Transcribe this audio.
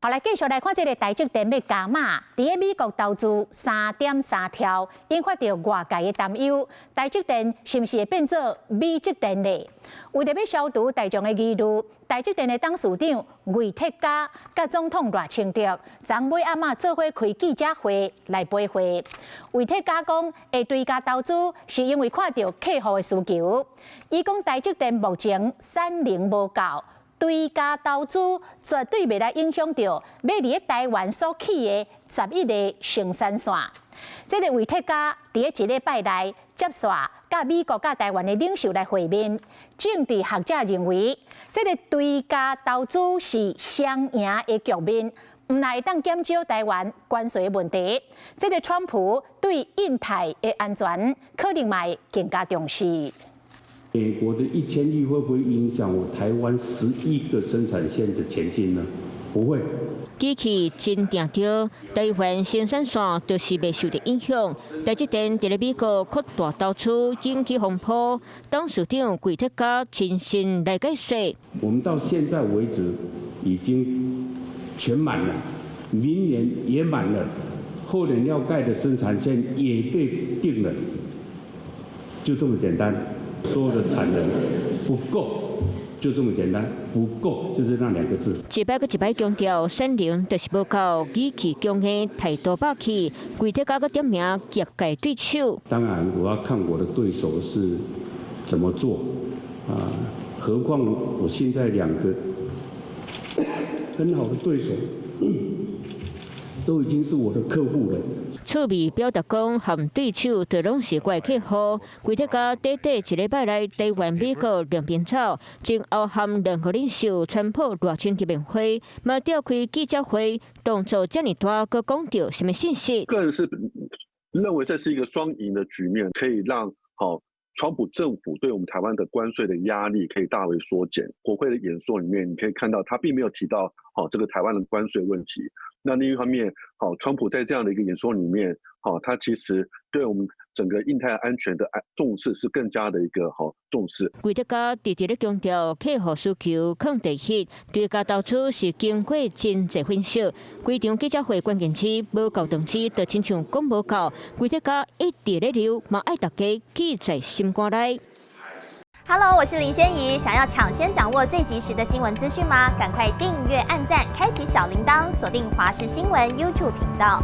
好來，繼續來看這个台積電欲加碼，佇咧美國投資3.3兆，引發著外界的擔憂。台積電是毋是會變做美積電咧？為著欲消除大眾的疑慮，台積電的董事長魏哲家佮總統賴清德，昨尾暗仔做伙開記者會來回話。魏哲家講，會追加投資是因為看著客戶的需求。伊講台積電目前產能無夠。追加投資絕對袂來影響著欲佇咧台灣所起的11個生產線。這个魏哲家佇咧一禮拜內接紲佮美國佮台灣的領袖來會面。政治學者認為，這个追加投資是雙贏的局面，毋但會當減少台灣關稅的問題。這个川普對印太的安全可能嘛會更加重視。美國的1000億會不會影響我台灣11個生產線的前進呢？不會。機器真定著，台灣生產線就是袂受著影響。台積電佇咧美國擴大投資引起風波，董事長魏哲家親身來解說。我們到現在為止已經全滿了，明年也滿了，後年要蓋的生產線也被定了，就這麼簡單。所有的產能不夠，就這麼簡單，不夠就是那兩個字。一擺閣一擺強調，產能就是無夠，語氣強硬，態度霸氣，魏哲家閣點名業界對手。當然，我要看我的對手是怎麼做啊？何況我現在兩個很好的對手，都已經是我的客戶了。趣味表達講，和對手都攏是我的客戶。魏哲家短短一禮拜內，台灣、美國兩邊走，前後和兩個領袖川普、賴清德面會，嘛召開記者會，動作遮爾大，閣講著啥物信息？個人是認為這是一個雙贏的局面，可以讓好川普政府對我們台灣的關稅的壓力可以大為縮減。國會的演說裡面，你可以看到他並沒有提到好這個台灣的關稅問題。那另一方面，好，川普在這樣的一個演說裡面，好，他其實對我們整個印太安全的重視是更加的一個好重視。魏哲家直直咧強調，客戶需求放第一，追加投資是經過真濟分析。規場記者會關鍵詞無夠長詞，就親像講無夠。魏哲家一直咧留，嘛愛大家記在心肝內。 Hello，我是林仙怡。想要搶先掌握最及時的新聞資訊嗎？趕快訂閱、按讚、開啟小鈴鐺，鎖定華視新聞 YouTube 頻道。